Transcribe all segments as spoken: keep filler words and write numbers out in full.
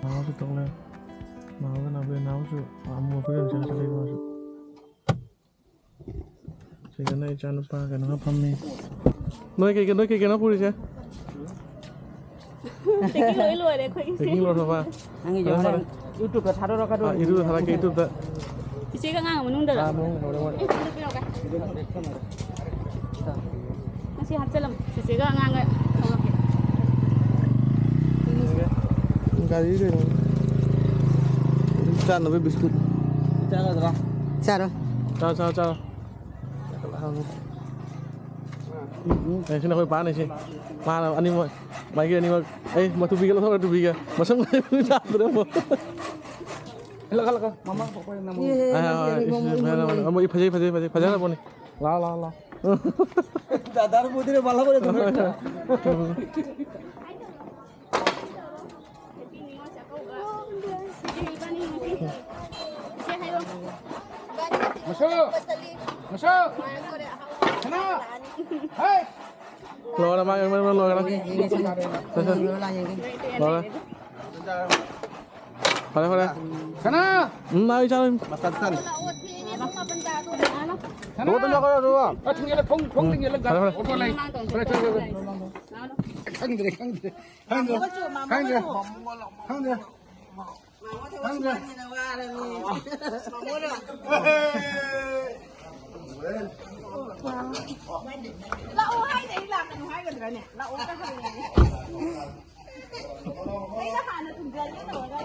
ꯅꯥꯎꯁꯨ ꯇꯣꯛꯂꯦ꯫ ꯅꯥꯎꯒ ꯅꯥꯎꯕꯤ, ꯅꯥꯎꯁꯨ ꯑꯃꯨꯕ ꯐꯤꯔꯣꯜ ꯁꯦꯠꯂ ꯆꯠꯂꯤ ꯃꯥꯁꯨ꯫ ꯁꯤꯗꯅ ꯏꯆꯥꯅꯨꯄꯥ ꯀꯩꯅꯣꯒ ꯐꯝꯃꯤ꯫ ꯅꯣꯏ ꯀꯩ ꯀꯩ, ꯅꯣꯏ ꯀꯩ ꯀꯩꯅꯣ ꯄꯨꯔꯤꯁꯦ? ꯄꯦꯀꯤꯡ ꯂꯣꯏ ꯂꯣꯏꯔꯦ ꯑꯩꯈꯣꯏꯒꯤꯁꯦ꯫ ꯄꯦꯀꯤꯡ ꯂꯣꯏꯈ꯭ꯔꯕ? ꯅꯪꯒꯤꯁꯦ ꯐꯔꯦ, ꯍꯣꯔꯦꯟ ꯐꯔꯦ꯫ YouTube-ꯇ ꯊꯥꯗꯣꯔꯛꯀꯗꯣꯔꯤ꯫ ꯑꯥ, YouTube-ꯇ ꯊꯥꯔꯛꯀꯦ, YouTube-ꯇ꯫ ꯏꯆꯦꯒ ꯑꯉꯥꯡ ꯃꯅꯨꯡꯗꯔꯣ? ꯑꯥ, ꯃꯅꯨꯡꯗ ꯍꯣꯔꯦꯟ, ꯍꯣꯔꯦꯟ꯫ ꯑꯩ ꯐꯣꯟꯗ ꯄꯤꯔꯛꯑꯣ꯫ ꯉꯁꯤ ꯍꯥꯞꯆꯜꯂꯝꯃꯣ꯫ ꯆꯤꯆꯦꯒ ꯑꯉꯥꯡꯒ ꯊꯣꯛꯂꯛꯀꯦ꯫ ꯒꯥꯔꯤ ꯀꯩꯅꯣ? ꯆꯥꯅꯕ ꯕꯤꯁꯀꯨꯠ꯫ ꯆꯥꯒꯗ꯭ꯔꯥ? ꯆꯥꯔꯣ꯫ ꯆꯥꯔꯣ, ꯆꯥꯔꯣ, ꯆꯥꯔꯣ꯫ ꯑꯦ, ꯁꯤꯅ ꯑꯩꯈꯣꯏ ꯄꯥꯅꯤ ꯁꯤ꯫ ꯃꯥꯅ ꯑꯅꯤꯃꯛ, ꯃꯥꯒꯤ ꯑꯅꯤꯃꯛ꯫ ꯑꯩ ꯃꯇꯨꯕꯤꯒ ꯂꯧꯊꯣꯛꯈ꯭ꯔꯦ, ꯇꯨꯕꯤꯒ꯫ ꯃꯁꯝ ꯌꯥꯗ꯭ꯔꯦ ꯑꯃꯨꯛ꯫ ꯍꯜꯂꯣ, ꯍꯜꯂꯣ, ꯃꯃꯥ ꯄꯣꯛꯄ ꯅꯪ꯫ ꯑꯦ, ꯑꯦ, ꯑꯦ, ꯅꯪ ꯑꯦ, ꯁꯤ, ꯃꯣꯃꯣ ꯃꯌꯥꯝ, ꯃꯣꯃꯣ꯫ ꯑꯃ, ꯐꯖꯩ, ꯐꯖꯩ, ꯐꯖꯩ, ꯐꯖꯅ ꯄꯣꯠꯅꯤ꯫ ꯂꯥꯛꯑꯣ, ꯂꯥꯛꯑꯣ, ꯂꯥꯛꯑꯣ꯫ ꯗꯥꯗꯥꯔ ꯃꯣꯗꯤꯅ ꯃꯥꯜꯂꯕ ꯅꯠꯇ꯭ꯔꯣ? ꯃꯁꯨ! ꯃꯁꯨ! ꯁꯅꯥ! ꯍꯩ! ꯂꯣꯏꯔꯦ, ꯃꯥꯒꯤ ꯃꯔꯝ ꯂꯣꯏꯔꯦ꯫ ꯁꯦ, ꯁꯦ꯫ ꯂꯣꯏꯔꯦ꯫ ꯐꯔꯦ, ꯐꯔꯦ꯫ ꯁꯅꯥ! ꯎꯝ, ꯂꯥꯛꯑꯣ, ꯏꯆꯥ꯫ ꯃꯇꯝ ꯁꯅ꯫ ꯁꯅꯥ! ꯂꯣꯏꯔꯦ, ꯂꯣꯏꯔꯦ, ꯂꯣꯏꯔꯦ꯫ ꯑ, ꯊꯤꯡꯖꯤꯜꯂꯣ, ꯊꯣꯡ, ꯊꯣꯡ ꯊꯤꯡꯖꯤꯜꯂꯣ, ꯐꯔꯦ, ꯐꯔꯦ꯫ ꯑꯣꯇꯣ ꯂꯩ꯫ ꯐꯔꯦ, ꯐꯔꯦ, ꯐꯔꯦ꯫ ꯈꯪꯗ꯭ꯔꯦ, ꯈꯪꯗ꯭ꯔꯦ꯫ ꯈꯪꯗ꯭ꯔꯦ꯫ ꯈꯪꯗ꯭ꯔꯦ꯫ ꯈꯪꯗ꯭ꯔꯦ꯫ ꯂꯥꯛꯑꯣ ꯍꯥꯏꯅꯦ, ꯑꯩ ꯂꯥꯛꯀꯅꯨ ꯍꯥꯏꯒꯗ꯭ꯔꯥꯅꯦ? ꯂꯥꯛꯑꯣꯒ ꯍꯥꯏꯌꯦ꯫ ꯑꯩꯅ ꯍꯥꯟꯅ ꯊꯤꯟꯖꯒꯦ ꯇꯧꯔꯒ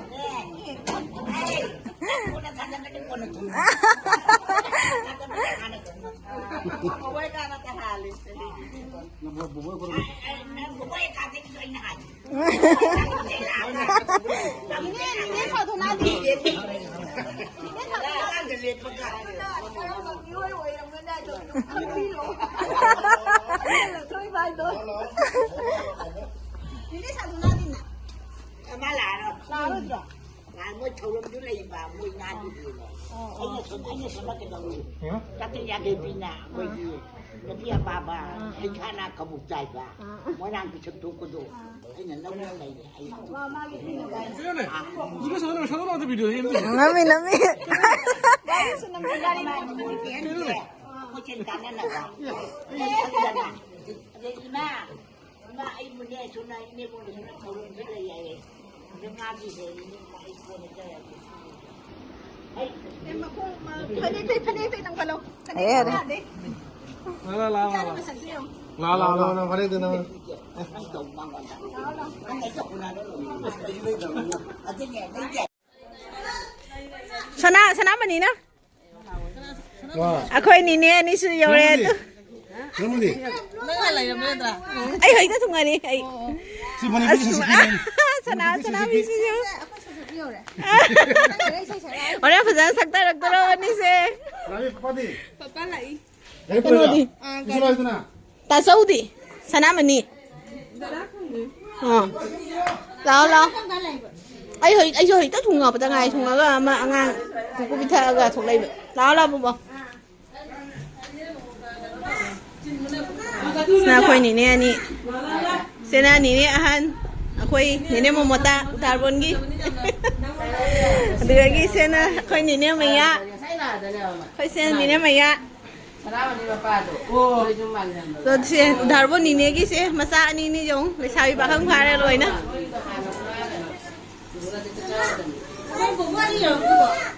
ꯃꯣꯏ ꯀꯥꯅ ꯇꯍꯥꯜꯂꯤ꯫ ꯏꯅꯦ, ꯏꯅꯦ ꯁꯥꯗꯣꯅꯥꯗꯤ? ꯏꯅꯦ ꯁꯥꯗꯣꯅꯥ? ꯃꯤꯑꯣꯏ ꯑꯣꯏꯔꯝꯒꯅꯤ ꯍꯥꯏꯗꯣ ꯈꯪꯕꯤꯔꯣ꯫ ꯊꯣꯏꯕ ꯍꯥꯏꯗꯣ꯫ ꯏꯅꯦ ꯁꯥꯗꯣꯅꯥꯗꯤꯅ? ꯃꯥ ꯂꯥꯛꯑꯔꯣꯏ꯫ ꯂꯥꯛꯑꯔꯣꯏꯗ꯭ꯔꯣ? ꯃꯣꯏ ꯊꯧꯔꯝꯗꯨ ꯂꯩꯕ, ꯃꯣꯏ ꯉꯥꯗꯨꯒꯤꯅꯦ꯫ ꯑꯣ, ꯑꯣ꯫ ꯑꯩꯅ ꯁꯨꯝ, ꯑꯩꯅ ꯁꯦꯝꯃꯛꯀꯗꯧꯅꯤ꯫ ꯍꯥ? ꯀꯛꯆꯤꯡ ꯌꯥꯏꯐꯕꯤꯅ ꯃꯣꯏꯒꯤ ꯅꯨꯄꯤ ꯑꯄꯥꯕ ꯍꯩꯈꯥꯅ ꯀꯕꯣꯛ ꯆꯥꯏꯕ, ꯃꯣꯏꯔꯥꯡ ꯄꯤꯁꯛ ꯊꯣꯛꯄꯗꯣ ꯑꯩꯅ ꯂꯧꯔ ꯂꯩꯔꯦ꯫ ꯑꯩ ꯁꯤꯗꯅꯦ, ꯍꯧꯖꯤꯛꯀꯤ ꯁꯥꯟꯅꯔ ꯁꯥꯟꯅꯔ ꯚꯤꯗꯤꯑꯣ ꯌꯦꯡꯗꯣꯏꯅꯦ꯫ ꯅꯝꯃꯤ, ꯅꯝꯃꯤ꯫ ꯀꯣꯏꯆꯦꯟ ꯇꯥꯟꯅꯅꯕ꯫ ꯑꯗꯩ ꯏꯃꯥ, ꯏꯃꯥ, ꯑꯩꯕꯨꯅꯦ ꯁꯨꯅ ꯏꯅꯦꯕꯨꯡꯗ ꯁꯨꯅ ꯊꯧꯔꯝꯁꯨ ꯂꯩ ꯍꯥꯏꯌꯦ꯫ ꯑꯗ ꯉꯥꯒꯤ ꯍꯦꯛ ꯏꯅꯦꯕꯨꯡ ꯑꯩ ꯀꯣꯟꯅ ꯆꯥꯔꯒꯦ꯫ ꯐꯅꯦꯛꯇꯩ, ꯐꯅꯦꯛꯇꯩ ꯅꯪ ꯈꯜꯂꯣ꯫ ꯐꯅꯦꯛ ꯌꯥꯔꯦ, ꯌꯥꯔꯦ꯫ ꯀꯅꯥꯗꯩ? ꯂꯥ, ꯂꯥ, ꯂꯥ, ꯂꯥ, ꯂꯥ꯫ ꯃꯁꯛꯁꯦ ꯌꯦꯡꯉꯣ꯫ ꯂꯥ, ꯂꯥ, ꯂꯥ, ꯂꯥ, ꯐꯅꯦꯛꯇꯣ ꯅꯪ꯫ ꯅꯪ ꯇꯧ ꯃꯉꯣꯟꯗ꯫ ꯅꯪ ꯍꯦꯛꯇ ꯍꯨꯟꯅꯔꯣ꯫ ꯑꯗꯨꯅꯦ, ꯅꯪ ꯁꯅꯥ, ꯁꯅꯥꯃꯅꯤꯅ꯫ ꯋꯥ꯫ ꯑꯩꯈꯣꯏ ꯅꯤꯅꯦ ꯑꯅꯤꯁꯨ ꯌꯧꯔꯦ ꯅꯪꯗꯤ? ꯑꯗꯨ꯫ ꯅꯪꯗꯤ? ꯅꯪ ꯍꯥꯟꯅ ꯂꯩꯔꯝꯕ ꯅꯠꯇ꯭ꯔꯥ? ꯑꯩ ꯍꯧꯖꯤꯛꯇ ꯊꯨꯡꯉꯅꯤ ꯑꯩ꯫ ꯁꯤ ꯃꯅꯤꯄꯨꯔꯒꯤ ꯑꯁ, ꯁꯤ ꯁꯅꯥ, ꯁꯅꯥ ꯁꯤ ꯃꯤꯁꯤꯁꯨ꯫ ꯍꯣꯔꯦꯟ ꯐꯖꯅ ꯁꯛꯊꯔꯛꯇꯣꯔꯕꯅꯤꯁꯦ꯫ ꯔꯥꯕꯤ, ꯄꯄꯥꯗꯤ? ꯄꯄꯥ ꯂꯥꯛꯏ꯫ ꯂꯥꯏꯔꯤꯛ ꯄꯥꯔꯤꯔꯣ? ꯀꯩꯅꯣꯗꯤ? ꯇꯨꯏꯁꯟ ꯂꯣꯏꯗꯅ? ꯇꯥꯆꯧꯗꯤ? ꯁꯅꯥꯃꯅꯤ? ꯑꯥ꯫ ꯂꯥꯛꯑꯣ, ꯂꯥꯛꯑꯣ꯫ ꯑꯩ ꯍꯧꯖꯤꯛ, ꯑꯩꯁꯨ ꯍꯧꯖꯤꯛꯇ ꯊꯨꯡꯉꯛꯄꯗ ꯉꯥꯏ꯫ ꯊꯨꯡꯉꯒ ꯑꯃ ꯑꯉꯥꯡ ꯀꯨꯀꯨ ꯄꯤꯊꯛꯑꯒ ꯊꯣꯛꯂꯛꯏꯕ꯫ ꯂꯥꯛꯑꯣ, ꯂꯥꯛꯑꯣ, ꯕꯣꯕꯣ꯫ ꯁꯤꯅ ꯑꯩꯈꯣꯏ ꯅꯤꯅꯦ ꯑꯅꯤ꯫ ꯁꯤꯅ ꯅꯤꯅꯦ ꯑꯍꯟ, ꯑꯩꯈꯣꯏ ꯅꯤꯅꯦ ꯃꯣꯃꯣꯇꯥ, ꯎꯇꯥꯔꯕꯣꯟꯒꯤ꯫ ꯑꯗꯨꯗꯒꯤ ꯁꯤꯅ ꯑꯩꯈꯣꯏ ꯅꯤꯅꯦ ꯃꯌꯥ꯫ ꯑꯩꯈꯣꯏ ꯁꯤꯅ ꯅꯤꯅꯦ ꯃꯌꯥ꯫ ꯁꯅꯥꯃꯅꯤ ꯃꯄꯥꯗꯣ꯫ ꯑꯣ꯫ ꯅꯣꯏꯁꯨ ꯃꯥꯟꯅꯕ꯫ ꯑꯗꯣ ꯁꯦ, ꯎꯙꯥꯔꯕꯣ ꯅꯤꯅꯦꯒꯤꯁꯦ ꯃꯆꯥ ꯑꯅꯤꯅꯤ ꯌꯦꯡꯉꯨ, ꯂꯩꯁꯥꯕꯤ ꯄꯥꯈꯪ ꯐꯥꯔꯦ ꯂꯣꯏꯅ꯫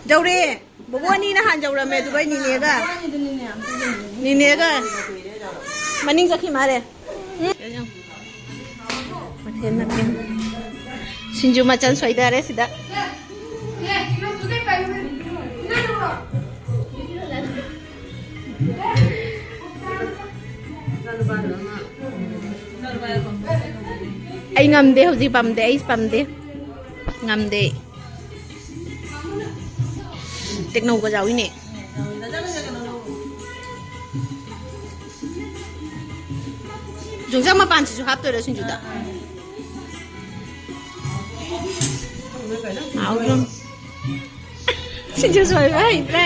ꯌꯧꯔꯦ꯫ ꯕꯣꯕꯣ ꯑꯅꯤ ꯅꯍꯥꯟ ꯌꯧꯔꯝꯃꯦ, ꯑꯗꯨꯒ ꯅꯤꯅꯦꯒ꯫ ꯅꯤꯅꯦꯒ꯫ ꯃꯅꯤꯡ ꯆꯠꯈꯤ ꯃꯥꯜꯂꯦ꯫ ꯎꯝ꯫ ꯃꯊꯦꯜ, ꯃꯊꯦꯜ꯫ ꯁꯤꯡꯖꯨ ꯃꯆꯜ ꯁꯣꯏꯗꯔꯦ ꯁꯤꯗ꯫ ꯑꯩ ꯉꯝꯗꯦ, ꯍꯧꯖꯤꯛ ꯄꯝꯗꯦ, ꯑꯩ ꯄꯝꯗꯦ꯫ ꯉꯝꯗꯦ꯫ ꯇꯦꯛꯅꯧꯒ ꯌꯥꯎꯏꯅꯦ꯫ ꯌꯣꯡꯆꯥꯛ ꯃꯄꯥꯟꯁꯤꯁꯨ ꯍꯥꯞꯇꯣꯏꯔꯣ ꯁꯤꯡꯖꯨꯗ? ꯍꯥꯎꯗ꯭ꯔꯣ? ꯁꯤꯡꯖꯨ ꯁꯣꯏꯕ ꯍꯩꯇ꯭ꯔꯦ꯫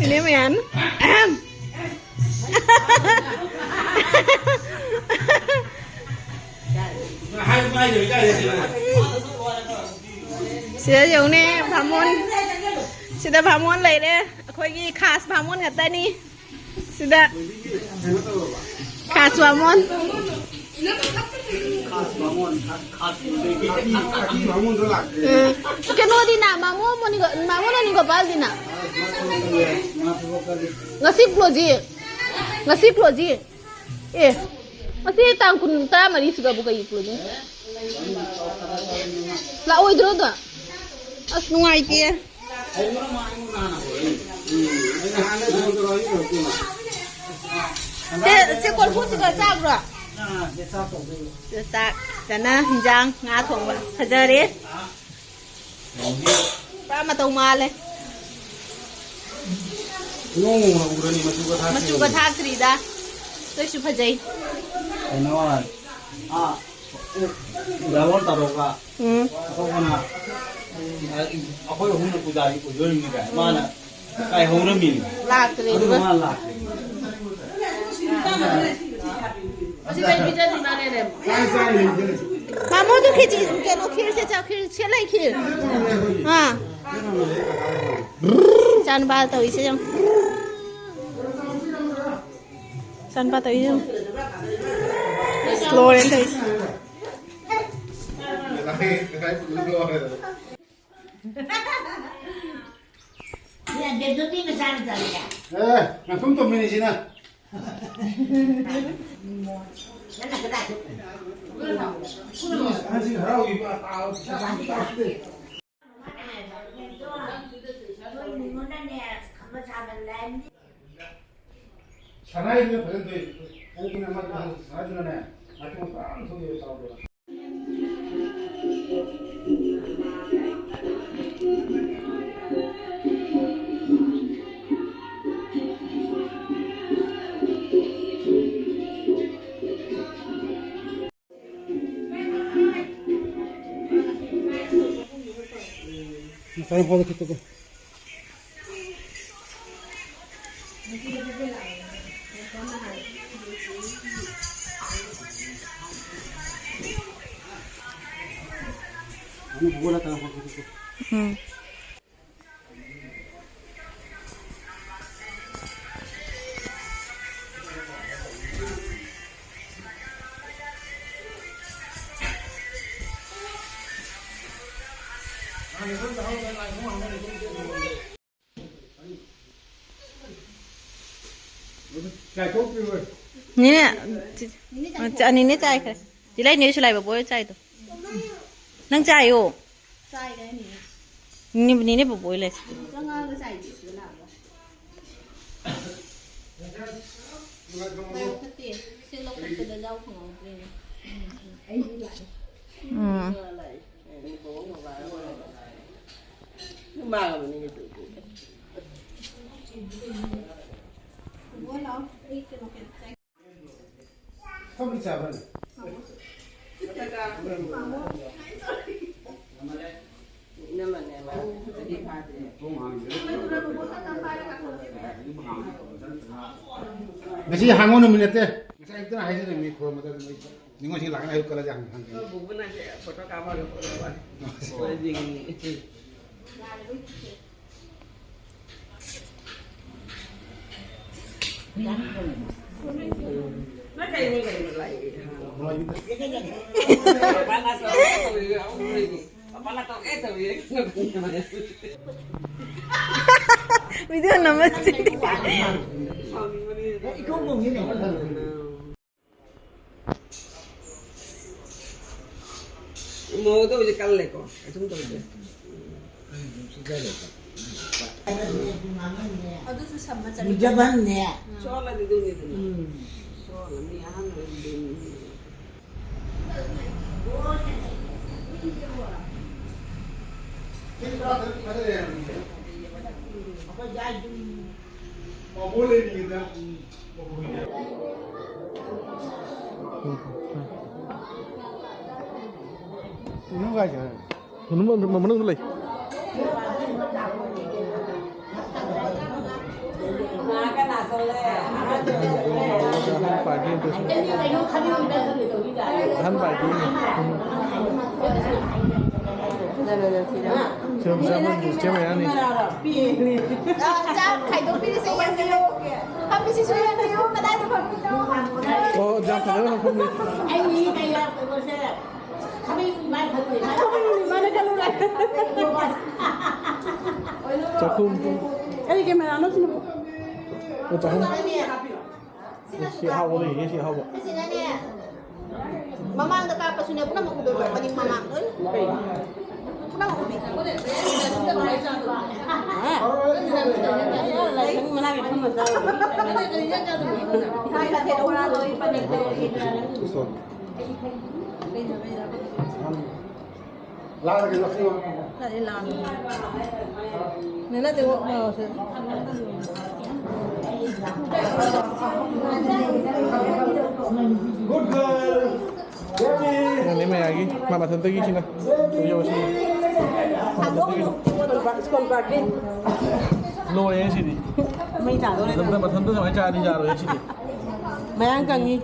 ꯏꯅꯦ ꯃꯌꯥꯝ꯫ ꯑꯍꯝ꯫ ꯁꯤꯗ ꯌꯦꯡꯉꯨꯅꯦ, ꯕꯥꯃꯣꯟ꯫ ꯁꯤꯗ ꯕꯥꯃꯣꯟ ꯂꯩꯔꯦ꯫ ꯑꯩꯈꯣꯏꯒꯤ ꯈꯥꯁ ꯕꯥꯃꯣꯟ ꯉꯥꯛꯇꯅꯤ꯫ ꯁꯤꯗ ꯈꯥꯁ ꯕꯥꯃꯣꯟ꯫ ꯎꯝ꯫ ꯀꯩꯅꯣꯗꯤꯅ, ꯃꯥꯃꯣ ꯃꯣꯅꯤꯒ-, ꯃꯥꯃꯣ ꯅꯣꯅꯤꯒꯣꯄꯥꯜꯗꯤꯅ? ꯉꯁꯤ ꯀ꯭ꯂꯣꯖꯤꯡ꯫ ꯉꯁꯤ ꯀ꯭ꯂꯣꯖꯤꯡ꯫ ꯑꯦ, ꯉꯁꯤ ꯇꯥꯡ ꯀꯨꯟ, ꯇꯔꯥꯃꯔꯤ ꯁꯤꯒꯕꯨ ꯀꯩ ꯀ꯭ꯂꯣꯖꯤꯡ? ꯂꯥꯛꯑꯣꯏꯗ꯭ꯔꯣ ꯑꯗꯣ? ꯑꯁ, ꯅꯨꯡꯉꯥꯏꯇꯦ꯫ ꯁꯦ, ꯁꯦ, ꯀꯣꯔꯐꯨꯁꯤꯒ ꯆꯥꯕ꯭ꯔꯣ? ꯁꯤꯗ ꯆꯥꯛ, ꯁꯤꯗꯅ ꯍꯤꯟꯖꯥꯡ, ꯉꯥ ꯊꯣꯡꯕ꯫ ꯐꯖꯔꯦ꯫ ꯄꯨꯔꯥ ꯃꯇꯧ ꯃꯥꯜꯂꯦ꯫ ꯏꯉꯧ ꯉꯧꯅ ꯎꯔꯅꯤ, ꯃꯆꯨꯒ ꯊꯥꯛꯇ꯭ꯔꯤꯕꯅꯤ꯫ ꯃꯆꯨꯒ ꯊꯥꯛꯇ꯭ꯔꯤꯗ꯫ ꯑꯗꯨꯏꯁꯨ ꯐꯖꯩ꯫ ꯀꯩꯅꯣ, ꯑꯥ, ꯗ꯭ꯔꯥꯒꯣꯟ ꯇꯥꯔꯣꯒ ꯎꯝ꯫ ꯑꯇꯣꯞꯄꯅ, ꯑꯩꯈꯣꯏ ꯑꯍꯨꯝꯅ ꯄꯨꯖꯥꯔꯤ ꯑꯣꯏꯗꯣꯔꯤꯕꯅꯤ ꯀꯥꯏ꯫ ꯃꯥꯅ ꯀꯥꯏꯍꯧꯔꯝꯃꯤꯅꯤ꯫ ꯂꯥꯛꯇ꯭ꯔꯦ ꯑꯗꯨꯒ ꯑꯗꯨꯒ꯫ ꯃꯥ ꯂꯥꯛꯇ꯭ꯔꯦ꯫ ꯃꯁꯤ ꯀꯩ ꯄꯤꯖꯗꯣꯏ ꯃꯥꯅꯦꯅꯦ? ꯃꯥꯃꯣꯗꯨ ꯈꯦꯆꯤ, ꯀꯩꯅꯣ, ꯈꯤꯔꯁꯦ ꯆꯥꯎ, ꯈꯤꯔ ꯁꯦ ꯂꯩ, ꯈꯤꯔ꯫ ꯑꯥ꯫ ꯏꯆꯥꯅꯨꯄꯥ ꯇꯧꯔꯤꯁꯦ ꯌꯦꯡꯉꯨ꯫ ꯏꯆꯥꯅꯨꯄꯥ ꯇꯧꯔꯤꯁꯦ ꯌꯦꯡꯉꯨ꯫ ꯂꯣꯏꯔꯦꯅ ꯇꯧꯔꯤꯁꯦ꯫ ꯑꯦ, ꯅꯥꯇꯣꯝ ꯇꯣꯝꯕꯤꯅꯤ ꯁꯤꯅ꯫ ꯑꯍꯟꯁꯤꯡ ꯍꯔꯥꯎꯈꯤꯕ ꯇꯥꯕ ꯄꯩꯁꯥ ꯇꯥꯕ ꯇꯥꯕ꯫ ꯁꯅꯥꯏꯗꯨꯅ ꯐꯖꯅ ꯊꯣꯛꯏ꯫ ꯑꯩꯒꯤꯅ ꯑꯃ ꯁꯅꯥꯏꯗꯨꯅꯅꯦ, ꯃꯇꯣꯡ ꯐꯖꯅ ꯊꯣꯛꯑꯦꯕ ꯆꯥꯎꯗꯕ꯫ ꯉꯁꯥꯏ ꯐꯥꯎꯗ ꯈꯤꯇꯪ꯫ ꯎꯝ꯫ ꯅꯦꯅꯦ, ꯆꯤ-, ꯑ, ꯆ-, ꯑꯅꯤꯅꯦ ꯆꯥꯏꯈ꯭ꯔꯦ꯫ ꯆꯤ ꯂꯩꯅꯦ ꯁꯨꯂꯥꯏꯕ ꯕꯣꯏ ꯆꯥꯏꯗꯣ꯫ ꯅꯪ ꯆꯥꯏꯌꯣ꯫ ꯅꯦꯅꯦ, ꯅꯦꯅꯦ ꯕꯣꯕꯣꯏ ꯂꯩ꯫ ꯎꯝ꯫ ꯉꯁꯤ ꯍꯥꯡꯉꯣ ꯅꯨꯃꯤꯠ ꯅꯠꯇꯦ꯫ ꯉꯁꯥꯏ ꯑꯌꯨꯛꯇꯅ ꯍꯥꯏꯖꯔꯝꯃꯤ, ꯈꯨꯔꯨꯝꯕꯗ ꯑꯗꯨꯝ ꯑꯩ ꯅꯤꯉꯣꯜꯁꯤꯡ ꯂꯥꯛꯀꯅꯤ, ꯑꯌꯨꯛ ꯀꯜꯂꯁꯦ ꯍꯪ-, ꯍꯪꯒꯅꯤ꯫ ꯕꯨꯕꯨꯅ ꯁꯦ ꯐꯣꯇꯣ ꯀꯥꯞꯄꯒ ꯄꯨꯔꯛꯑꯣ꯫ ꯍꯣꯏ, ꯌꯦꯡꯅꯤꯡꯉꯤ꯫ Video ꯅꯝꯃꯁꯤ꯫ ꯃꯣꯗꯣ ꯍꯧꯖꯤꯛ ꯀꯜꯂꯦꯀꯣ꯫ ꯑꯗꯨꯝ ꯇꯧꯁꯦ꯫ ꯑꯗꯨꯁꯨ ꯁꯝꯕ ꯆꯠꯂꯤ꯫ ꯖꯕꯟꯅꯦ꯫ ꯁꯣꯜꯂꯗꯤ ꯑꯗꯨꯅꯤꯗꯅ꯫ ꯎꯝ꯫ ꯁꯣꯜꯂ ꯃꯤ ꯑꯍꯟ ꯑꯣꯏꯔꯗꯤ ꯑꯗꯨꯅꯤ꯫ ꯃꯅꯨꯡ ꯍꯥꯏꯁꯦ꯫ ꯃꯅꯨꯡ, ꯃꯅꯨꯡꯗ ꯂꯩ꯫ ꯑꯍꯟ ꯄꯥꯔꯇꯤ ꯑꯃ ꯇꯧꯁꯤ꯫ ꯑꯍꯟ ꯄꯥꯔꯇꯤ ꯑꯃ꯫ ꯁꯤꯔꯝ ꯁꯤꯔꯝ ꯁꯤꯔꯝ ꯃꯌꯥꯝꯅꯤ꯫ ꯆꯥꯛ ꯈꯥꯏꯗꯣꯛꯄꯤꯔꯤꯁꯦ, ꯌꯦꯡꯕꯤꯌꯨ꯫ ꯐꯝꯃꯤꯁꯤꯁꯨ ꯌꯦꯡꯕꯤꯌꯨ꯫ ꯀꯗꯥꯏꯗ ꯐꯝꯃꯤꯅꯣ? ꯑꯣ, ꯌꯥꯝ ꯐꯖꯅ ꯐꯝꯃꯤ꯫ ꯑꯩ ꯀꯩꯅꯣ, ꯀꯩꯅꯣꯁꯦ, ꯈꯥꯃꯦꯟ ꯏꯃꯥꯅ ꯈꯜꯂꯨꯔꯦ꯫ ꯈꯥꯃꯦꯟ ꯏꯃꯥꯅ ꯈꯜꯂꯨꯔꯦ꯫ ꯆꯥꯛꯈꯨꯝ꯫ ꯀꯔꯤ ꯀꯦꯃꯦꯔꯥꯅꯣ ꯁꯤꯅꯕꯨ? ꯑꯣ, ꯆꯥꯛꯈꯨꯝ꯫ ꯁꯤ ꯑꯍꯥꯎꯕ ꯂꯩꯌꯦ, ꯁꯤ ꯑꯍꯥꯎꯕ꯫ ꯁꯤꯅꯅꯦ, ꯃꯃꯥꯡꯗ ꯀꯥꯞꯄꯁꯨꯅꯦ, ꯄꯨꯝꯅꯃꯛ ꯎꯗꯣꯏꯕ, ꯃꯅꯤꯡ ꯃꯃꯥꯡ ꯂꯣꯏꯅ꯫ ꯄꯨꯝꯅꯃꯛ ꯎꯗꯣꯏꯕ꯫ ꯂꯥꯏꯁꯪ ꯃꯅꯥꯛꯀꯤ ꯐꯝꯃ ꯆꯥꯕ꯫ ꯂꯥꯛꯑꯒꯦ, ꯂꯥꯛꯑꯒꯦ꯫ ꯅꯠꯇꯦ, ꯅꯠꯇꯦ, ꯑꯣ, ꯑꯣ, ꯁꯦ꯫ Good girl. ꯅꯪꯅꯦ ꯃꯌꯥꯒꯤ, ꯃꯥ ꯃꯊꯟꯇꯒꯤ ꯁꯤꯅ꯫ ꯌꯧꯁꯤ꯫ ꯂꯣꯏꯔꯦ ꯁꯤꯗꯤ꯫ ꯃꯩ ꯇꯥꯗꯣꯔꯦ꯫ ꯃꯊꯟꯇ, ꯃꯊꯟꯇ ꯁꯨꯃꯥꯏꯅ ꯆꯥꯔꯗꯤ ꯌꯥꯔꯣꯏ ꯁꯤꯗꯤ꯫ ꯃꯌꯥꯡ ꯀꯪꯉꯤ꯫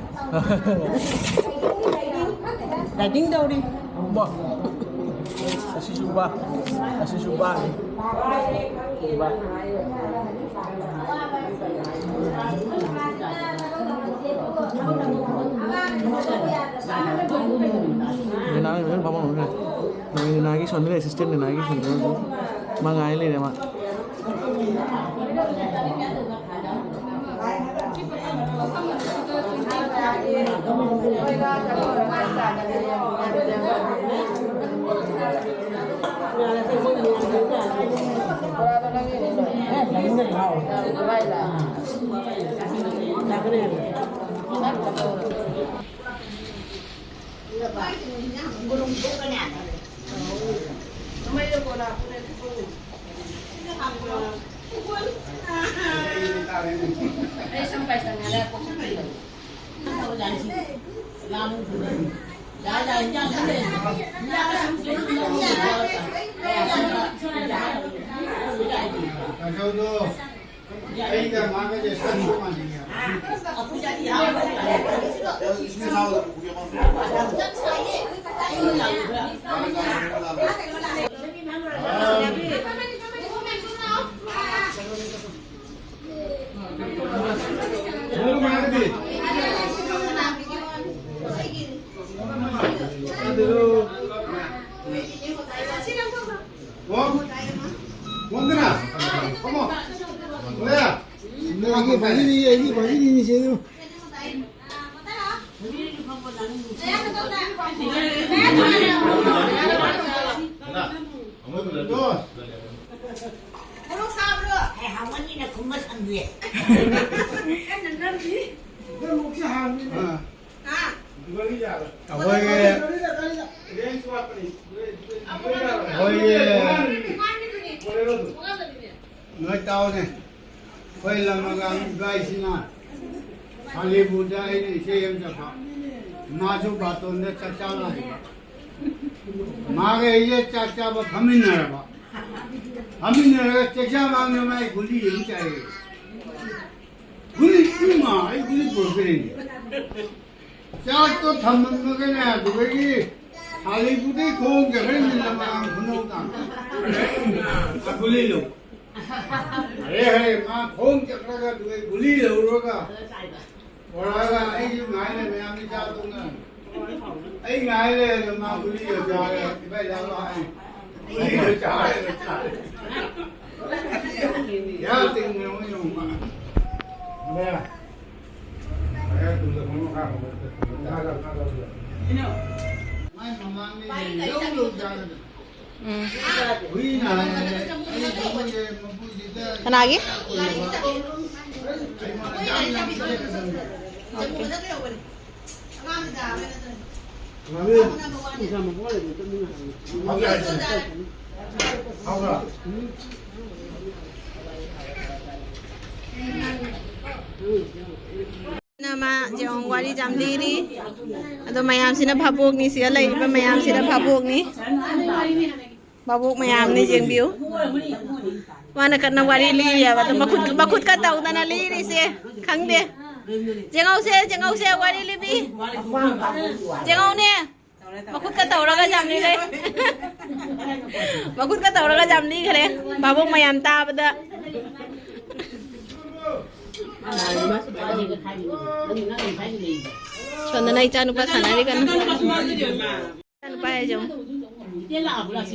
Dieting ꯇꯧꯔꯤ꯫ ꯕꯥ꯫ ꯑꯁꯤꯁꯨ ꯕꯥ꯫ ꯑꯁꯤꯁꯨ ꯕꯥꯅꯤ꯫ ꯕꯥ꯫ ꯅꯦꯅꯥꯒꯤ ꯐꯖꯅ ꯐꯝꯍꯜꯂꯣꯅꯦ꯫ ꯅꯦꯅꯥꯒꯤ ꯁꯣꯝꯗ ꯂꯩ, assistant ꯅꯦꯅꯥꯒꯤ ꯁꯣꯝꯗ ꯂꯩ꯫ ꯃꯉꯥꯏ ꯂꯩꯔꯦ ꯃꯥ꯫ ꯑꯩꯒꯤ ꯚꯥꯖꯤꯅꯤ, ꯑꯩꯒꯤ ꯚꯥꯖꯤꯅꯤꯅꯦ ꯁꯦ꯫ ꯃꯣꯔꯣꯛ ꯁꯥꯕ꯭ꯔꯣ? ꯑꯦ, ꯍꯥꯎꯃꯟꯒꯤꯅ ꯈꯨꯝꯕ ꯁꯪꯗꯦ꯫ ꯀꯟꯅ ꯅꯝꯃꯤ꯫ ꯑꯥ꯫ ꯍꯥ? ꯑꯩꯈꯣꯏꯒꯤ, ꯑꯩꯈꯣꯏꯒꯤ ꯅꯣꯏ ꯇꯥꯎꯅꯦ꯫ ꯑꯩꯈꯣꯏ ꯂꯝ ꯑꯉꯥꯡ ꯏꯕꯥꯏꯁꯤꯅ ꯍꯣꯂꯤꯋꯨꯗ ꯑꯩꯅ ꯏꯆꯦ ꯑꯃ ꯆꯠꯄ, ꯃꯥꯁꯨ ꯕꯥꯇꯣꯟꯗ ꯆꯥꯛ ꯆꯥ ꯂꯥꯛꯏꯕ꯫ ꯃꯥꯒ ꯑꯩꯒ ꯆꯥꯛ ꯆꯥꯕ ꯐꯝꯃꯤꯟꯅꯔꯕ꯫ ꯐꯝꯃꯤꯟꯅꯔꯒ ꯆꯥꯛ ꯆꯥ ꯃꯥꯡꯗ ꯃꯥꯏ ꯒꯨꯂꯤ ꯑꯃ ꯆꯥꯏꯌꯦ꯫ ꯒꯨꯂꯤ ꯏꯃꯥ, ꯑꯩ ꯒꯨꯂꯤ ꯄꯨꯔꯛꯇ꯭ꯔꯦꯅꯦ꯫ ꯆꯥꯛꯇꯣ ꯊꯝꯃꯝꯃꯒꯅꯦ, ꯑꯗꯨꯗꯒꯤ ꯍꯣꯂꯤꯋꯨꯗꯇꯩ ꯈꯣꯡ ꯆꯠꯈ꯭ꯔꯦ, ꯃꯤꯅꯤꯠ ꯑꯃ ꯈꯨꯅꯧ ꯇꯥꯅ꯫ ꯒꯨꯂꯤ ꯂꯧ꯫ ꯑꯔꯦ ꯍꯔꯦ, ꯃꯥ ꯈꯣꯡ ꯆꯠꯈ꯭ꯔꯒ ꯑꯗꯨꯒ ꯒꯨꯂꯤ ꯂꯧꯔꯒ ꯄꯨꯔꯛꯑꯒ ꯑꯩꯁꯨ ꯉꯥꯏ ꯂꯩ, ꯃꯌꯥꯝꯗꯤ ꯆꯥ ꯇꯣꯛꯅ꯫ ꯑꯩ ꯉꯥꯏ ꯂꯩꯔꯒ ꯃꯥ ꯒꯨꯂꯤꯒ ꯆꯥꯔꯦ, ꯏꯕꯥꯏ ꯂꯥꯛꯑꯣ ꯍꯥꯏ꯫ ꯒꯨꯂꯤꯒ ꯆꯥꯔꯦ, ꯆꯥꯔꯦ꯫ ꯌꯥ ꯇꯤꯡꯅ ꯑꯃꯨꯛ ꯌꯦꯡꯉꯨ ꯃꯥ꯫ ꯑꯗ ꯎꯝ꯫ ꯀꯅꯥꯒꯤ? ꯅꯃ ꯖꯦꯑꯣꯡ ꯋꯥꯔꯤ ꯌꯥꯝ ꯂꯤꯔꯤ꯫ ꯑꯗꯣ ꯃꯌꯥꯝꯁꯤꯅ ꯚꯥꯕꯣꯛꯅꯤ, ꯁꯤꯗ ꯂꯩꯔꯤꯕ ꯃꯌꯥꯝꯁꯤꯅ ꯚꯥꯕꯣꯛꯅꯤ꯫ ꯚꯥꯕꯣꯛ ꯃꯌꯥꯝꯅꯤ, ꯌꯦꯡꯕꯤꯌꯨ꯫ ꯃꯥꯅ ꯀꯟꯅ ꯋꯥꯔꯤ ꯂꯤꯔꯤꯑꯕ꯫ ꯑꯗꯣ ꯃꯈꯨꯠ, ꯃꯈꯨꯠꯀ ꯇꯧꯗꯅ ꯂꯤꯔꯤꯁꯦ꯫ ꯈꯪꯗꯦ꯫ ꯆꯦꯡꯉꯧꯁꯦ, ꯆꯦꯡꯉꯧꯁꯦ ꯋꯥꯔꯤ ꯂꯤꯕꯤ꯫ ꯆꯦꯡꯉꯧꯅꯦ꯫ ꯃꯈꯨꯠꯀ ꯇꯧꯔꯒ ꯌꯥꯝ ꯂꯤꯔꯦ꯫ ꯃꯈꯨꯠꯀ ꯇꯧꯔꯒ ꯌꯥꯝ ꯂꯤꯈ꯭ꯔꯦ꯫ ꯚꯥꯕꯣꯛ ꯃꯌꯥꯝ ꯇꯥꯕꯗ꯫ ꯁꯣꯝꯗꯅ ꯏꯆꯥ ꯅꯨꯄꯥ ꯁꯥꯟꯅꯔꯤ ꯀꯟꯅ꯫ ꯏꯆꯥ ꯅꯨꯄꯥ ꯍꯥꯏꯁꯦ ꯌꯦꯡꯉꯨ꯫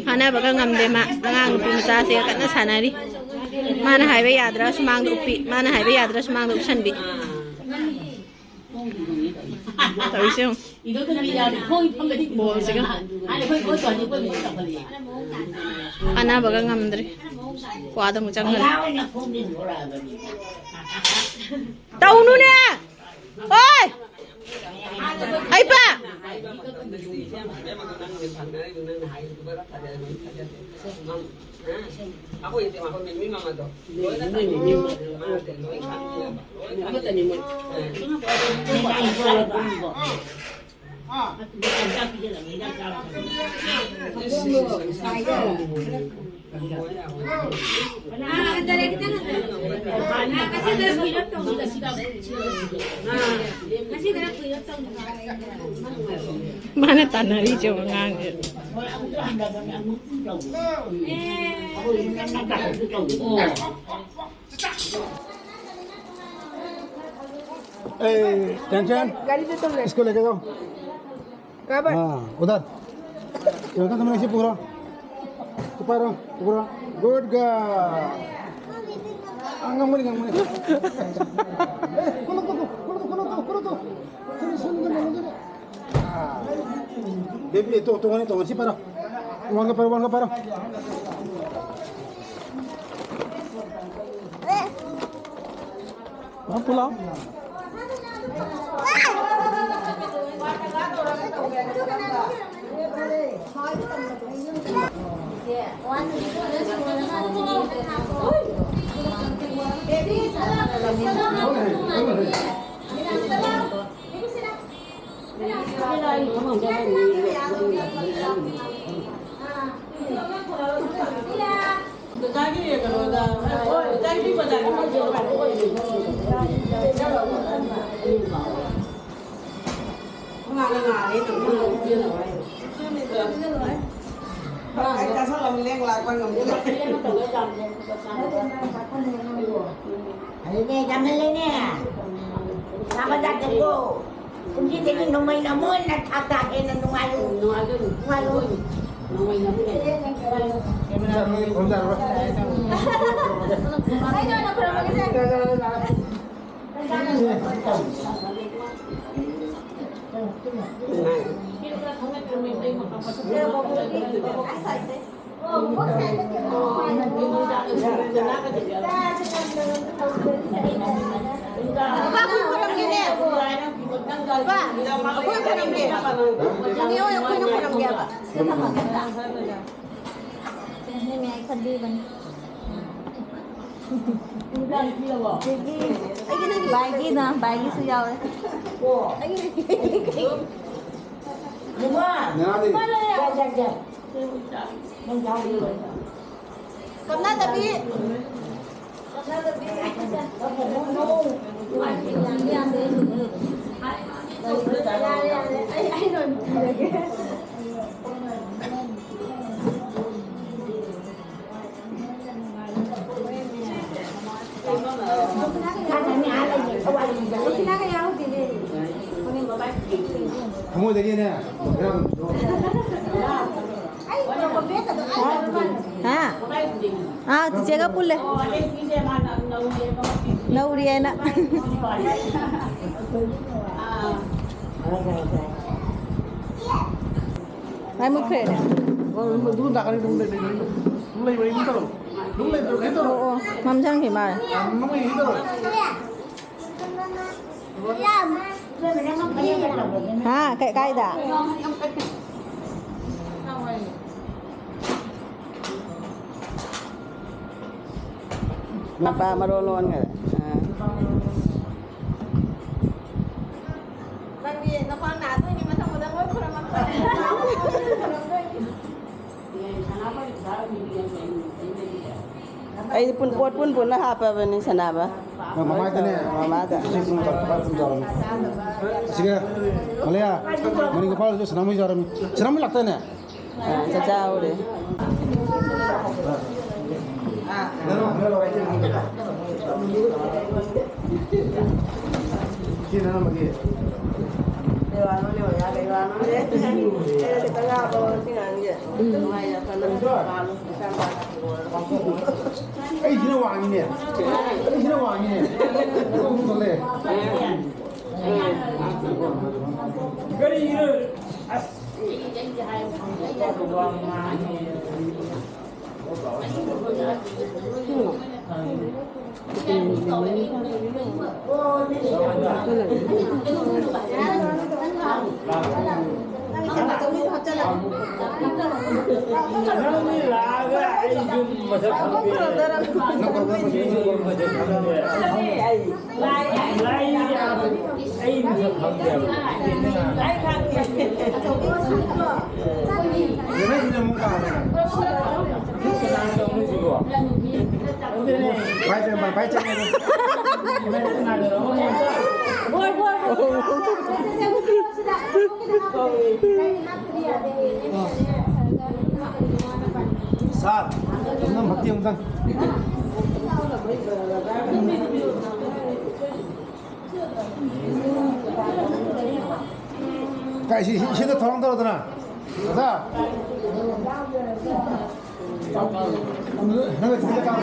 ꯐꯥꯅꯕꯒ ꯉꯝꯗꯦ ꯃꯥ꯫ ꯑꯉꯥꯡ ꯅꯨꯄꯤ ꯃꯆꯥꯁꯤꯒ ꯀꯟꯅ ꯁꯥꯟꯅꯔꯤ꯫ ꯃꯥꯅ ꯍꯥꯏꯕ ꯌꯥꯗ꯭ꯔꯥ ꯁꯨꯃꯥꯡꯗ ꯎꯞꯄꯤ, ꯃꯥꯅ ꯍꯥꯏꯕ ꯌꯥꯗ꯭ꯔꯥ ꯁꯨꯃꯥꯡꯗ ꯎꯞꯁꯟꯕꯤ꯫ ꯇꯧꯔꯤꯁꯦ ꯌꯦꯡꯉꯨ꯫ ꯕꯣꯜꯁꯤꯒ꯫ ꯐꯥꯅꯕꯒ ꯉꯝꯗ꯭ꯔꯦ꯫ ꯀ꯭ꯋꯥꯗ ꯑꯃꯨꯛ ꯆꯪꯈ꯭ꯔꯦ꯫ ꯇꯧꯅꯨꯅꯦ! ꯑꯣꯏ! ꯍꯩꯄꯥ! ꯃꯥꯅ ꯇꯥꯟꯅꯔꯤꯁꯦ ꯑꯉꯥꯡꯁꯦ꯫ ए, टेंशन। गाड़ी से तुम ले। इसको लेके जाओ। कब? हाँ, उधर। ये होता तुमने इसे पूरा। ऊपर, पूरा। Good girl. अंगम बोली, अंगम बोली। ए, कुलो, कुलो, कुलो, कुलो, कुलो, कुलो। सुन, सुन, सुन, सुन। बेबी, तो, तो, तो, तो, ऊपर। वहाँ पर, वहाँ पर। हाँ, पुलाव। ꯕꯖꯥꯔꯒꯤ ꯀꯩꯅꯣꯗ, ꯍꯣꯏ, ꯆꯥꯏꯕꯤ ꯕꯖꯥꯔꯒꯤ ꯃꯣꯏ ꯀꯩꯅꯣ ꯀꯥꯏꯗ ꯑꯣꯏꯗꯣꯏꯅꯣ? ꯀꯅꯥꯅ ꯉꯥꯜꯂꯦ ꯇꯧꯔꯤꯗꯣ? ꯑꯩ ꯆꯥꯁꯜꯂꯝ ꯂꯦꯡ ꯂꯥꯛꯄ ꯉꯝꯗ꯭ꯔꯦ꯫ ꯑꯗꯨꯅꯦ, ꯌꯥꯝꯍꯜꯂꯦꯅꯦ꯫ ꯆꯥꯕ ꯌꯥꯗꯦꯀꯣ꯫ ꯀꯨꯝꯁꯤꯗꯒꯤ ꯅꯣꯡꯃꯩꯅ ꯑꯃꯨꯛ ꯍꯦꯟꯅ ꯊꯥꯛ ꯊꯥꯛ ꯍꯦꯟꯅ ꯅꯨꯡꯉꯥꯏꯌꯨ꯫ ꯅꯨꯡꯉꯥꯏꯗꯣꯏꯅꯤ꯫ ꯅꯨꯡꯉꯥꯏꯌꯨ꯫ ꯅꯣꯡꯃꯩꯅ ꯑꯃꯨꯛ ꯍꯦꯟꯅ꯫ ꯑꯩꯅ ꯑꯣꯏꯅ ꯈꯨꯔꯨꯝꯃꯒꯦꯁꯦ꯫ ꯅꯨꯄꯥ, ꯑꯩꯈꯣꯏ ꯈꯨꯔꯨꯝꯒꯦꯅꯦ꯫ ꯅꯨꯄꯥ, ꯑꯩꯈꯣꯏ ꯈꯨꯔꯨꯝꯒꯦ꯫ ꯅꯦꯅꯦ ꯍꯣꯏ, ꯑꯩꯈꯣꯏꯅ ꯈꯨꯔꯨꯝꯒꯦꯕ꯫ ꯁꯤ ꯊꯝꯃꯣ꯫ ꯅꯦꯅꯦ, ꯑꯩ ꯈꯟꯕꯤꯕꯅꯤ꯫ ꯕꯥꯏꯒꯤꯅ, ꯕꯥꯏꯒꯤꯁꯨ ꯌꯥꯎꯔꯦ꯫ ꯀꯝꯂꯥꯗꯕꯤ꯫ ꯌꯥꯔꯦ, ꯌꯥꯔꯦ꯫ ꯑꯩ, ꯑꯩ ꯂꯣꯏ ꯄꯤꯔꯒꯦ꯫ ꯊꯃꯣꯏꯗꯒꯤꯅꯦ꯫ ꯍꯥ? ꯑꯥ, ꯆꯤꯆꯦꯒ ꯄꯨꯜꯂꯦ꯫ ꯅꯧꯔꯤꯑꯅ꯫ ꯃꯥꯏ ꯃꯨꯠꯈ꯭ꯔꯦꯅꯦ꯫ ꯑꯣ, ꯑꯗꯨꯝ ꯂꯥꯛꯀꯅꯤ, ꯑꯗꯨꯝ ꯂꯩ, ꯂꯩ, ꯂꯩ꯫ ꯑꯗꯨꯝ ꯂꯩꯕꯅꯤ, ꯑꯗꯨꯝ ꯇꯧꯔꯣ꯫ ꯑꯗꯨꯝ ꯂꯩꯕꯗꯣ ꯀꯩꯝ ꯇꯧꯔꯣ꯫ ꯑꯣ, ꯑꯣ, ꯃꯝꯖꯟꯈꯤ ꯃꯥꯜꯂꯦ꯫ ꯃꯃꯩ ꯀꯩꯝ ꯇꯧꯔꯣ꯫ ꯍꯥ, ꯀꯩ, ꯀꯥꯏꯗ? ꯃꯄꯥ ꯃꯔꯣꯟ ꯂꯣꯟꯈꯔꯦ꯫ ꯑꯥ꯫ ꯅꯪꯗꯤ ꯅꯈ꯭ꯋꯥꯡ ꯅꯥꯗꯣꯏꯅꯤ, ꯃꯊꯪ ꯃꯊꯪ ꯂꯣꯏ ꯈꯨꯔꯝꯃꯛꯇꯣꯏꯅꯤ꯫ ꯈꯨꯔꯝꯗꯣꯏꯅꯤ꯫ ꯑꯩꯗꯤ ꯄꯨꯟ-, ꯄꯣꯠ ꯄꯨꯟ ꯄꯨꯟꯅ ꯍꯥꯞꯄꯕꯅꯤ ꯁꯅꯥꯕ꯫ ꯃꯃꯥꯏꯗꯅꯦ꯫ ꯃꯃꯥꯏꯗ꯫ ꯁꯤ ꯄꯨꯡ ꯇꯔꯨꯛ ꯄꯨꯡ ꯌꯥꯎꯔꯝꯃꯤ꯫ ꯑꯁꯤꯒ ꯃꯂꯌꯥ, ꯃꯅꯤꯡ ꯃꯄꯥꯜꯗꯁꯨ ꯁꯅꯥꯃꯍꯤ ꯌꯥꯎꯔꯝꯃꯤ꯫ ꯁꯅꯥꯃꯍꯤ ꯂꯥꯛꯇꯥꯏꯅꯦ? ꯑ, ꯆꯥꯛ ꯆꯥꯍꯧꯔꯦ꯫ ꯁꯤ ꯅꯅꯝꯃꯒꯤ꯫ ꯀꯩ ꯋꯥꯅꯣꯅꯦ, ꯑꯣꯖꯥ, ꯀꯩ ꯋꯥꯅꯣꯅꯦ? ꯑꯩꯅ ꯈꯤꯇꯪ ꯍꯥꯞꯄꯣ, ꯁꯤ ꯉꯥꯡꯁꯦ꯫ ꯅꯨꯡꯉꯥꯏ ꯌꯥꯏꯐꯅ ꯄꯥꯜꯂꯣ, ꯏꯆꯥ ꯅꯨꯄꯥ꯫ ꯑꯩꯁꯤꯅ ꯋꯥꯡꯉꯤꯅꯦ꯫ ꯑꯩꯁꯤꯅ ꯋꯥꯡꯉꯤꯅꯦ꯫ ꯀꯔꯤꯒꯤꯅꯣ? ꯑꯁ꯫ ꯅꯪꯗꯤ ꯂꯥꯛꯑꯒ ꯑꯩ ꯌꯨꯝ ꯃꯁꯛ ꯈꯪꯗꯦ꯫ ꯌꯨꯝ ꯃꯁꯛ ꯈꯪꯗꯦ꯫ ꯂꯥꯏ, ꯑꯩ ꯃꯁꯛ ꯈꯪꯗꯦꯕ꯫ ꯀꯅꯥꯅꯣ ꯇꯧꯔꯤꯁꯤꯕꯣ? ꯑꯗꯨꯅꯦ꯫ ꯚꯥꯏ ꯆꯦꯟꯕ, ꯚꯥꯏ ꯆꯦꯟꯕ꯫ ꯁꯥꯔ, ꯑꯝꯇꯪ ꯚꯛꯇꯤ ꯑꯝꯇꯪ꯫ ꯀꯥꯏ, ꯁꯤ, ꯁꯤ, ꯁꯤꯗ ꯊꯧꯔꯥꯡ ꯇꯧꯔꯗꯅ꯫ ꯑꯣꯖꯥ꯫ ꯅꯪ ꯁꯤꯗ ꯀꯥ-,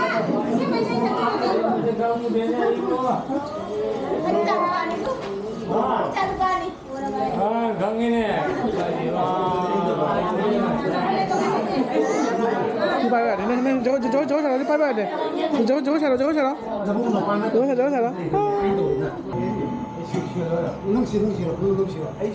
ꯏꯆꯥꯅꯨꯄꯥꯅꯤ꯫ ꯑꯥ, ꯈꯪꯉꯤꯅꯦ꯫ ꯁꯤ ꯄꯥꯏꯕ ꯌꯥꯗꯦ꯫ ꯅꯪ, ꯅꯪ ꯖꯒꯣꯏ, ꯖꯒꯣꯏ, ꯖꯒꯣꯏ ꯁꯥꯔꯣ꯫ ꯁꯤ ꯄꯥꯏꯕ ꯌꯥꯗꯦ꯫ ꯖꯒꯣꯏ, ꯖꯒꯣꯏ ꯁꯥꯔꯣ, ꯖꯒꯣꯏ ꯁꯥꯔꯣ꯫ ꯖꯒꯣꯏ ꯁꯥꯔꯣ, ꯖꯒꯣꯏ ꯁꯥꯔꯣ꯫ ꯅꯨꯡꯁꯤ, ꯅꯨꯡꯁꯤꯔꯣ, ꯅꯨꯡꯁꯤꯔꯣ꯫ ꯑꯩ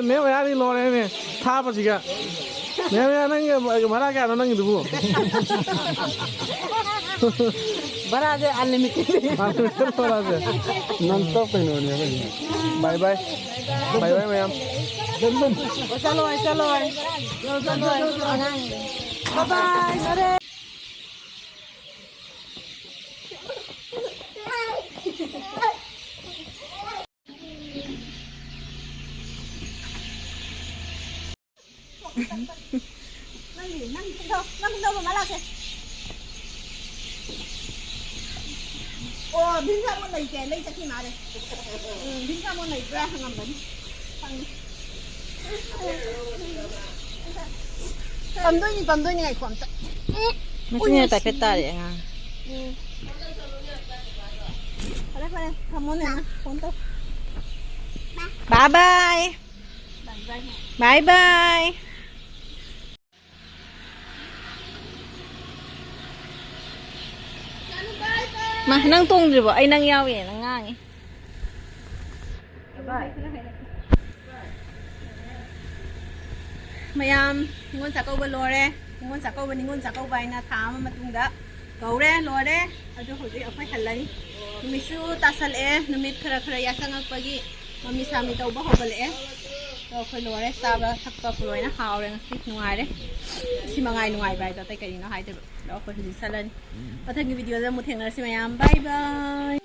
ꯃꯦꯝ ꯃꯌꯥꯗꯤ ꯂꯣꯏꯔꯦꯅꯦ ꯊꯥꯕꯁꯤꯒ꯫ ꯃꯦꯝ ꯃꯌꯥ, ꯅꯪ ꯚꯔꯥ ꯀꯌꯥꯅꯣ ꯅꯪꯒꯤꯗꯨꯕꯨ? ꯚꯔꯥꯁꯦ ꯑꯟꯂꯤꯃꯤꯇꯦꯠ꯫ ꯅꯟ ꯁ꯭ꯇꯣꯞ ꯀꯩꯅꯣꯅꯦ ꯑꯩꯈꯣꯏꯁꯦ꯫ ꯕꯥꯏ ꯕꯥꯏ꯫ ꯕꯥꯏ ꯕꯥꯏ ꯃꯌꯥꯝ꯫ ꯆꯠꯂꯣꯏ ꯆꯠꯂꯣꯏ꯫ ꯆꯠꯂꯣꯏ ꯑꯉꯥꯡ꯫ ꯕꯥꯏ ꯕꯥꯏ꯫ ꯅꯪꯗꯤ ꯅꯪ ꯅꯪ ꯅꯪ ꯃꯃꯥ ꯂꯥꯛꯀꯦ꯫ ꯑꯣ ꯚꯤꯝꯁꯥꯃꯣꯟ ꯂꯩꯇꯦ ꯂꯩ ꯆꯠꯈꯤ ꯃꯥꯜꯂꯦ꯫ ꯎꯝ ꯚꯤꯝꯁꯥꯃꯣꯟ ꯂꯩꯕ꯭ꯔꯥ ꯍꯪꯉꯝꯕꯅꯤ꯫ ꯍꯪꯉꯤ꯫ ꯄꯝꯗꯣꯏꯅꯤ ꯄꯝꯗꯣꯏꯅꯤ ꯉꯥꯏꯈꯣ ꯑꯝꯇ꯫ ꯎꯝ꯫ ꯃꯆꯤꯟ ꯇꯥꯏꯐꯦꯠ ꯇꯥꯔꯦ ꯑꯉꯥꯡ꯫ ꯎꯝ꯫ ꯐꯔꯦ ꯐꯔꯦ ꯊꯝꯃꯣꯅꯦ ꯐꯣꯟ ꯇꯧ꯫ Bye bye. Bye bye. ꯃꯥ ꯅꯪ ꯇꯣꯡꯗ꯭ꯔꯤꯕꯣ? ꯑꯩ ꯅꯪ ꯌꯥꯎꯋꯦꯅ ꯉꯥꯡꯉꯤ꯫ ꯃꯌꯥꯝ ꯅꯤꯉꯣꯜ ꯆꯥꯛꯀꯧꯕ ꯂꯣꯏꯔꯦ꯫ ꯅꯤꯉꯣꯜ ꯆꯥꯛꯀꯧꯕ ꯅꯤꯉꯣꯜ ꯆꯥꯛꯀꯧꯕ ꯍꯥꯏꯅ ꯊꯥ ꯑꯃ ꯃꯇꯨꯡꯗ ꯀꯧꯔꯦ ꯂꯣꯏꯔꯦ꯫ ꯑꯗꯨ ꯍꯧꯖꯤꯛ ꯑꯩꯈꯣꯏ ꯍꯜꯂꯅꯤ꯫ ꯅꯨꯃꯤꯠꯁꯨ ꯇꯥꯁꯜꯂꯛꯑꯦ꯫ ꯅꯨꯃꯤꯠ ꯈꯔ ꯈꯔ ꯌꯥꯆꯪꯉꯛꯄꯒꯤ ꯃꯃꯤ ꯁꯥꯃꯤ ꯇꯧꯕ ꯍꯧꯒꯠꯂꯛꯑꯦ꯫ ꯑꯗꯣ ꯑꯩꯈꯣꯏ ꯂꯣꯏꯔꯦ꯫ ꯆꯥꯕ ꯊꯛꯄ ꯂꯣꯏꯅ ꯍꯥꯎꯔꯦ꯫ ꯉꯁꯤ ꯅꯨꯡꯉꯥꯏꯔꯦ꯫ ꯁꯤ ꯃꯉꯥꯏ ꯅꯨꯡꯉꯥꯏꯕ ꯍꯥꯏꯗꯣ ꯑꯇꯩ ꯀꯔꯤꯅꯣ ꯍꯥꯏꯗꯣꯏꯕ꯫ ꯑꯗꯣ ꯑꯩꯈꯣꯏ ꯍꯧꯖꯤꯛ ꯆꯠꯂꯅꯤ꯫ ꯃꯊꯪꯒꯤ ꯚꯤꯗꯤꯑꯣꯗ ꯑꯃꯨꯛ ꯊꯦꯡꯅꯔꯁꯤ ꯃꯌꯥꯝ꯫ Bye bye.